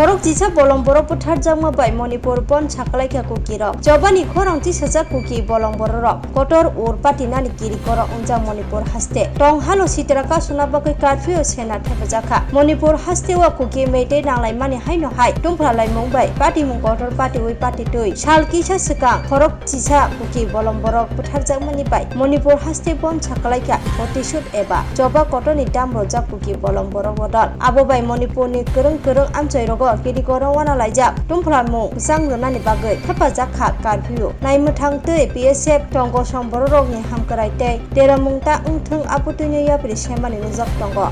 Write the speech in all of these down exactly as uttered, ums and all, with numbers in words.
Khorok chisa bolong borok bwtharjakma bai Manipur bon saklaikha Kukirok. Chobani khorang chisajak Kuki bolong bororok kotor ur patinani kirikorok wngjak Manipur haste. Tonghalo sitra kasuna bagwi curfew sena thepajakha. Manipur hasteo Kuki Meitei nanglaimani haino hai tungphla laimung bai patimung kotor patiwi patitwi sal kisa swkang khorok chisa Kuki bolong borok bwtharjakmani bai Manipur haste bon saklaikha protisud eba choba kotorni dam rojak Kuki bolong borok bodol. Abo bai Manipurni kwrwng kwrwng amchoi rogo kirikorok wana laijak tungphlamung kwchang rwnani bagwi thepajak kha curfew. Naimwthang tei B S F tongo song bororokni hamkrai tei deramung ta wngthwng abotwino yapri semani nujak tongo.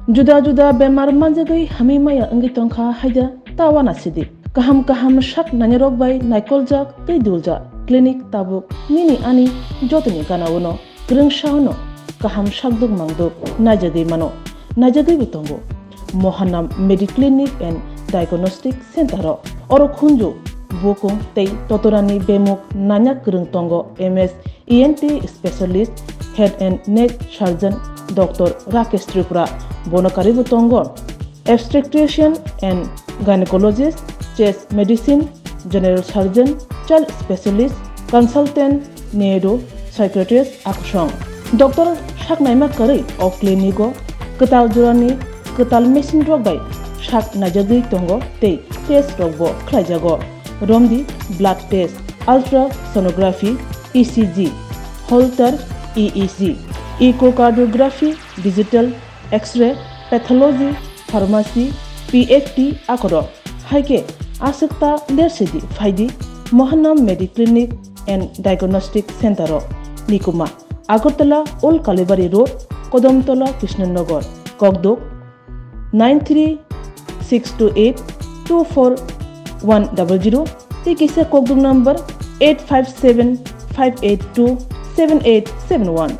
Juda juda bemar manjagwi hamwi maya wngwi tongkha haida ta wana sidi. Kaham kaham sak nainarok bai naikoljak tei duljak clinic tabuk nini ani jotoni gana-o no kwrwngsa-o no kaham sakduk mangduk naijagwi mano, naijagwibo tongo. Mohanam Mediclinic and Diagnostic Center o oro khunju, bukung tei totorani bemuk nanya kwrwng tongo M S E N T specialist, head and neck surgeon Doctor Rakesh Tripura, bono karwibo tongo obstetrician and gynecologist, chest medicine, general surgeon, child specialist, consultant, neuro, psychiatrist, akusong. Doctor saknaima kwrwi o clinic o kwtal jorani kwtal machine rok bai sak naijagwi tongo tei test rok bo khlaijago. Romdi blood test, ultrasonography, E C G, Holter E E G, echocardiography, digital X-ray, pathology, pharmacy, P F T akorok. Hai khe aswk ta lersidi phaidi Mohanam Mediclinic and Diagnostic Center o. Nikuma, Agartala Old Kalibari Road, Kodomtola Krishnanagar, Kokduk nine three six two eight two four one double zero tei kisa Kokduk number eight five seven five eight two seven eight seven one.